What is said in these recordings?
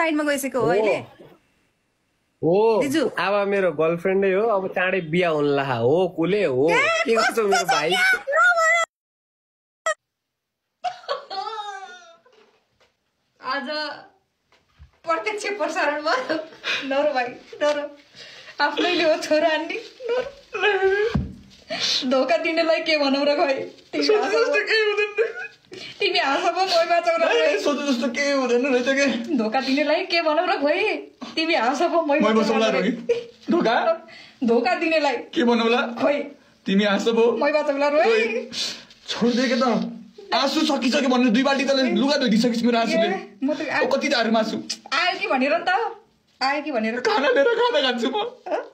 साइडमा गइसक्यो हो अहिले हो दिजु अब मेरो गर्लफ्रेन्डै हो अब चाँडै बिहा हुन ला हो कुले हो के गर्छौ मेरो भाइ आज प्रत्यक्ष प्रसारणमा नरो भाइ नरो आफ्नैले हो छोरा अन्नी धोका दिनेलाई के भनौ र खै तिमी हाँस पो मै बाँचौला सोचे जस्तो के हुँदैन रहेछ के धोका दिनेलाई के भनौ र खोइ तिमी हाँस पो मै बसौला रे धोका धोका दिनेलाई के भन्नुला खोइ तिमी हाँस पो मै बाँचौला रे छोड्दे के त आँसु सकिसक्यो भन्नु 2 बाल्टी तले लुगा धोइदिसकिस् मेरो आँसुले म त कति झारमा आँसु आयो कि भनेर त आयो कि भनेर खाना लिएर खाना खान्छु म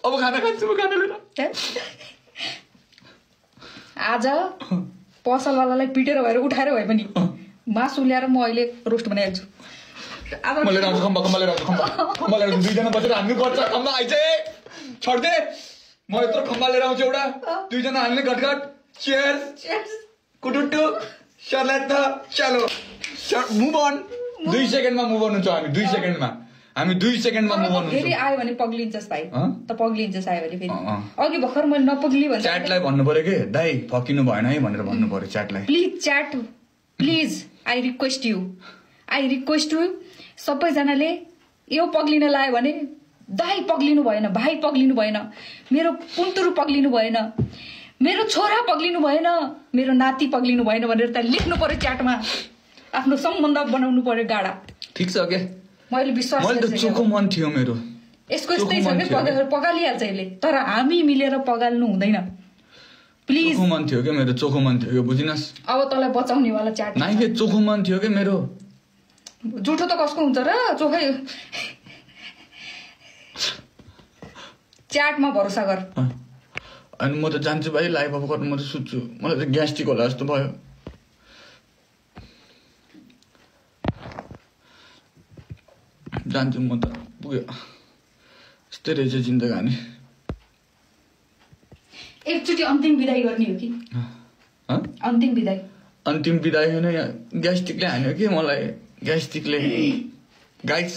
अब खाना खान्छु म खाना लिएर आज पसलवालालाई पिटेर भएर उठाएर भए पनि मासु ल्याएर म अहिले रोस्ट बनाइहाल्छु म लिएर आउँछु खम्बा लिएर आउँछु खम्बा लिएर दुईजना बसेर हान्नु पर्छ खम्बा आइज छोड्दे म यत्रो खम्बा लिएर आउँछु एउटा दुईजना हाल्ने घटघट चियर्स कुटुटु सलेट चलो मुभ अन 2 सेकेन्डमा मुभ अन हुन्छ हामी 2 सेकेन्डमा हामी 2 सेकेन्डमा मुभ अन हुन्छ फेरि आयो भने पग्लिन्छस् भाइ त पग्लिन्छस् आयो भने फेरि अघि भर्खर मैले नपग्ली भन्छ च्याटलाई भन्नु पर्यो के दाइ फकिनु भएन है भनेर भन्नु पर्यो च्याटलाई please chat please I request you सबैजनाले यो पग्लिन लायो भने दाइ पग्लिनु भएन भाइ पग्लिनु भएन मेरो पुन्तुरु पग्लिनु भएन मेरो छोरा पग्लिनु भएन मेरो नाति पग्लिनु भएन भनेर त लेख्नु पर्यो च्याटमा आफ्नो सम्बन्ध बनाउनु पर्यो गाडा ठीक छ के मैले विश्वास मैले त चोखो मन थियो मेरो यसको यस्तै छ के पगालिहाल्छ यसले तर हामी मिलेर पगाल्नु हुँदैन प्लिज चोखो मन थियो के मेरो चोखो मन थियो बुझिनस् अब तँलाई बचाउने वाला च्याट नाइ के चोखो मन थियो के मेरो जुठो त कसको हुन्छ र चोखै च्याटमा भरोसा गर अनि म त जान्छु भाइ लाइभ अफ गर्नु म त सुत्छु मलाई त ग्यास्ट्रिक होला जस्तो भयो जान्छु म त पुग्यो यस्तै रहेछ जिन्दगानी एकचोटि अन्तिम बिदाई गर्ने हो कि अन्तिम बिदाई होइन यहाँ ग्यास्ट्रिकले हान्यो कि मलाई ग्यास्ट्रिकले गाइस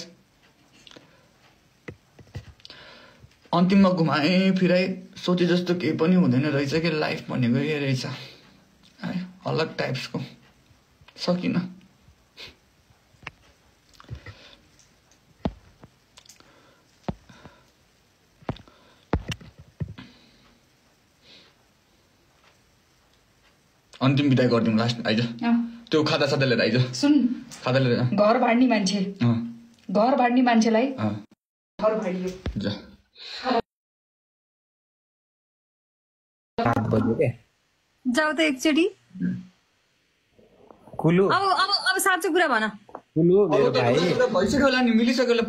अन्तिममा घुमाए फिराइ सोचे जस्तो केही पनि हुँदैन रहेछ कि लाइफ भनेको यही रहेछ है अलग टाइप्सको सकिन अन्तिम बिदाई गरिदिउँ लास्ट आइज त्यो खाता सादा लिएर आइज सुन खाता लिएर घर भाड्ने मान्छेलाई घर भाडियो जाऊ त एकचोटि कुलु अब साँचो कुरा भन कुलु मेरो भाइ भइसक्यो होला नि मिलिसक्यो होला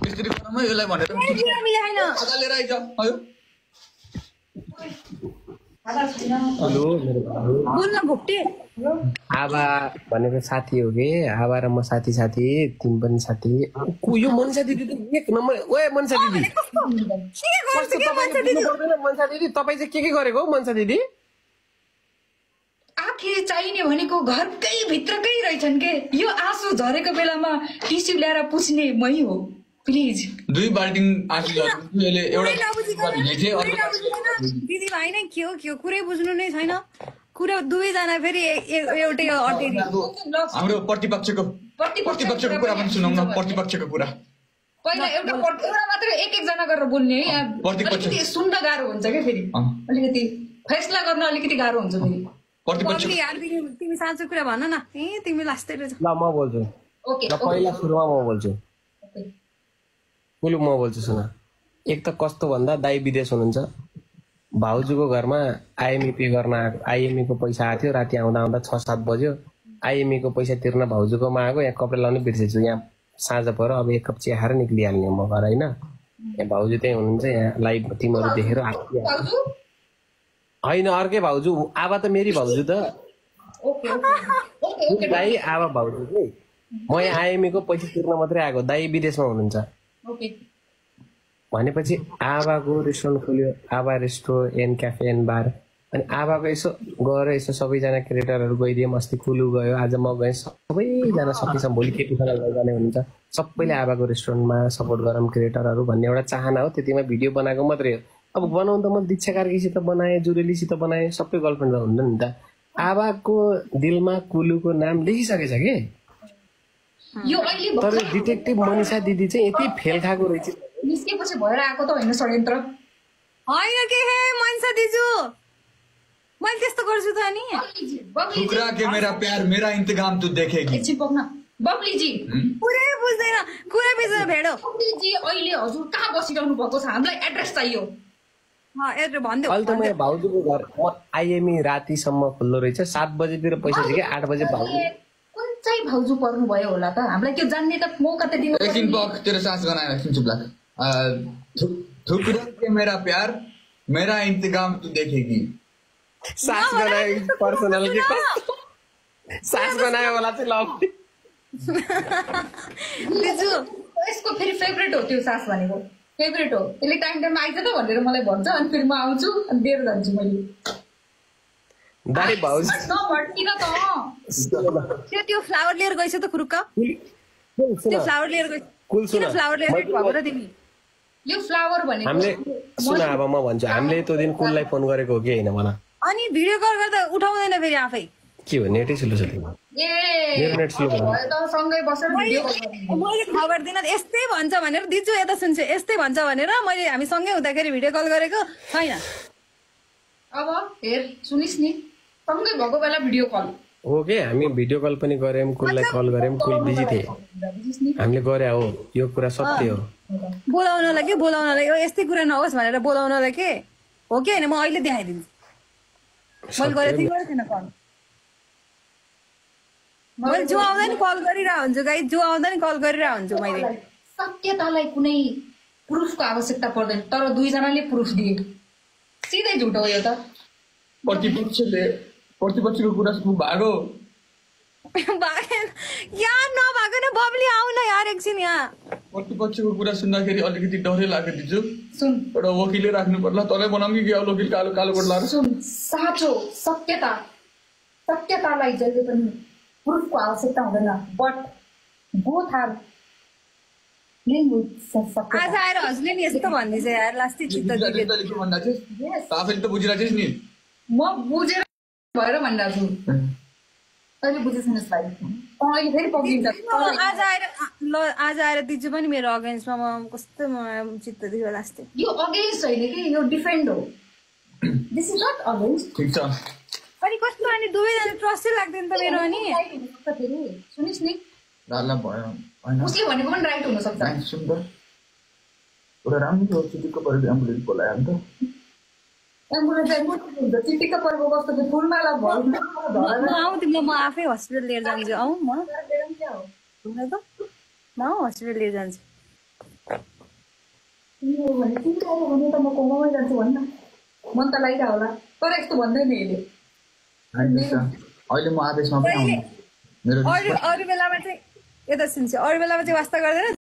यसरी गरमै यसलाई भनेर खाता लिएर आइज आयो कुलु मेरो भाइ बोल्न घोप्टे आबा भनेको साथी हो कि आबा र म साथी तिमी पनि साथी यो मनसा दिदी त एक नम्बर ओए मनसा दिदी मनसा दिदी तपाईँ चाहिँ के गरेको हौ मनसा दिदी आखिर चाहिने भनेको घरकै भित्रकै रहेछन् के यो आँसु झरेको बेलामा टिस्यु ल्याएर पुछ्ने मै हो प्लिज 2 बाल्टिङ आँसु झर्यो दिदी भाइ नै के हो कुरै बुझ्नु नै छैन कुरा दुवैजना फेरि एउटै अटेरी हाम्रो प्रतिपक्षको कुरा पनि सुनाउँ न प्रतिपक्षको कुरा पहिला एउटा मात्र एक जना गरेर बोल्ने है यहाँ अलिकति सुन्न गाह्रो हुन्छ क्या फेरि अलिकति फैसला गर्न अलिकति गाह्रो हुन्छ फेरि तिमी साँचो कुरा भन न तिमी लास्टै रहेछ ल म बोल्छु पहिला सुरुमा म बोल्छु कुलु म बोल्छु सुन एक त कस्तो भन्दा दाइ विदेश हुनुहुन्छ भाउजूको घरमा आइएमई पे गर्न आइएमई को पैसा आएको थियो राति आउँदा 6-7 बज्यो आइएमई को पैसा तिर्न भाउजूकोमा आएको यहाँ कपडा लाउनु बिर्सेछु यहाँ साँझ पऱ्यो अब एक कप चिया खाएर निक्लिहाल्ने म घर होइन यहाँ भाउजू त्यही हुनुहुन्छ यहाँ लाइभ टिमहरू देखेर होइन अर्कै भाउजू आबा त मेरी भाउजू त दाइ आबा भाउजू चाहिँ म यहाँ आइएमई को पैसा तिर्न मात्रै आएको दाइ विदेशमा हुनुहुन्छ भनेपछि आबाको रेस्टुरेन्ट खोल्यो आबा रेस्टो एन्ड क्याफे एन्ड बार अनि आबाको यसो गएर यसो सबैजना क्रिएटरहरू गइदियौँ अस्ति कुलु गयो आज म गएँ सबैजना सकेसम्म भोलि केटीसँग जाने हुनुहुन्छ सबैले आबाको रेस्टुरेन्टमा सपोर्ट गरौँ क्रिएटरहरू भन्ने एउटा चाहना हो त्यतिमा भिडियो बनाएको मात्रै हो अब बनाउनु त म दीक्षा कार्कीसित बनाएँ जुरेलीसित बनाएँ सबै गर्लफ्रेन्ड हुन्छ नि त आबाको दिलमा कुलुको नाम लेखिसकेछ कि यो अहिले तर डिटेक्टिभ मनिषा दिदी चाहिँ यति फेल खाएको रहेछ निस्केपछि भएर आएको त होइन षड्यन्त्र होइन के हे मनिषा दिजु मैले त्यस्तो गर्छु त नि ठुकरा के मेरा प्यार मेरा इंतजाम तू देखेगी एकछिन पक्न बब्लीजी पुरै बुझ्दैन कुरा बिचमा भेडो बब्लीजी अहिले हजुर कहाँ बसिरहनु भएको छ हामीलाई एड्रेस चाहियो यत्रो भन्दै अहिले त म भाउजूको घर आइएमई रातिसम्म खुल्लो रहेछ 7 बजेतिर पैसा छ कि 8 बजे भाउजू कुन चाहिँ भाउजू पर्नु भयो होला त हामीलाई त्यो जान्ने त मौका त दिनु एकछिन पक तेरो सास गनायो एकछिन चुप लाग ठुकरा के मेरा प्यार मेरा इंतजाम तू देखेगी सास बनायो पर्सनल के सास बनायो होला चाहिँ ल दिजु यसको फेरि फेभरेट हो त्यो सास भनेको फेभरेट हो यसले टाइम टाइममा आइज त भनेर मलाई भन्छ अनि फेरि म आउँछु अनि दिएर जान्छु मैले दाइ भाउजू नभट्किन त त्यो फ्लावर लिएर गइस त खुरुक्क त्यो फ्लावर लिएर गइस कुल सुन किन फ्लावर लिएर गएको र तिमी यो फ्लावर भनेको हामीले सुन अब म भन्छु हामीले त्यो दिन कुललाई फोन गरेको हो कि होइन भन अनि भिडियो कल गर्दा उठाउँदैन फेरि आफै के हो नेटै स्लो छ तिम्रो ए मेरो नेट स्लो भयो त सँगै बसेर भिडियो कल गर्ने मैले थाहा गर्दिनँ यस्तै भन्छ भनेर दिजु यता सुन्छु यस्तै भन्छ भनेर मैले हामी सँगै हुँदाखेरि भिडियो कल गरेको छैन अब हेर सुनिस् नि सँगै भएको बेला भिडियो कल हो के हामी भिडियो कल पनि गर्यौँ कुललाई कल गर्यौँ कुल बिजी थिए हामीले गरे हो यो कुरा सत्य हो बोलाउनलाई यो यस्तै कुरा नहोस् भनेर बोलाउनलाई के हो कि होइन म अहिले देखाइदिन्छु मैले गरेको थिएँ थिएन कल मैले जो आउँदा नि कल गरिरहेको हुन्छु गाई जो आउँदा नि कल गरिरहेको हुन्छु मैले सत्यतालाई कुनै प्रुफको आवश्यकता पर्दैन तर दुईजनाले प्रुफ दिए सिधै झुट हो यो त प्रतिपक्षको कुरा सुन्नु भएको भागेन यहाँ नभएको न बब्ली आउन यार एकछिन यहाँ प्रतिपक्षको कुरा सुन्दाखेरि अलिकति डरै लाग्यो दिजु सुन एउटा वकिलै राख्नु पर्ला तँलाई बनाऊँ कि अब वकिल कालो कालो कोट लगाएर सुन साँचो सत्यतालाई जहिले पनि प्रुफको आवश्यकता हुँदैन बट बोथ आर आज आएर हजुरले नि यस्तो भन्दैछ यार लास्टै चित्त दुखेको के भन्दा चाहिँ आफैले त बुझिरहेको थिइस् नि म बुझेर भएर भनिरहेको छु तैँले बुझेछैनस् भाइ अहिले फेरि पक्रिन्छ आज आएर दिजु पनि मेरो अगेन्स्टमा म कस्तो चित्त दुख्यो लास्टै यो अगेन्स्ट होइन कि यो डिफेन्ड हो दिस इज नट अगेन्स्ट ठिक छ अनि कस्तो अनि दुवैजना ट्रस्टै लाग्दैन त मेरो अनि फेरि सुनिस् नि दाला भयो हैन उसले भनेको पनि राइट हुन सक्छ सुन त एउटा राम्रो चिटिक्क परेको एम्बुलेन्स बोलायो नि त एम्बुलेन्स हुन्छ चिटिक्क परेको कस्तो त्यो फुलमाला भयो म आउँदिन म आफै हस्पिटल लिएर जान्छु आउँ म हस्पिटल लिएर जान्छु भने त म कोमामै जान्छु भन्न मन त लागिरह होला तर यस्तो भन्दैन यसले अहिले म आदेशमा पनि आउनु मेरो अरू बेलामा चाहिँ यता सुन्छु अरू बेलामा चाहिँ वास्ता गर्दैन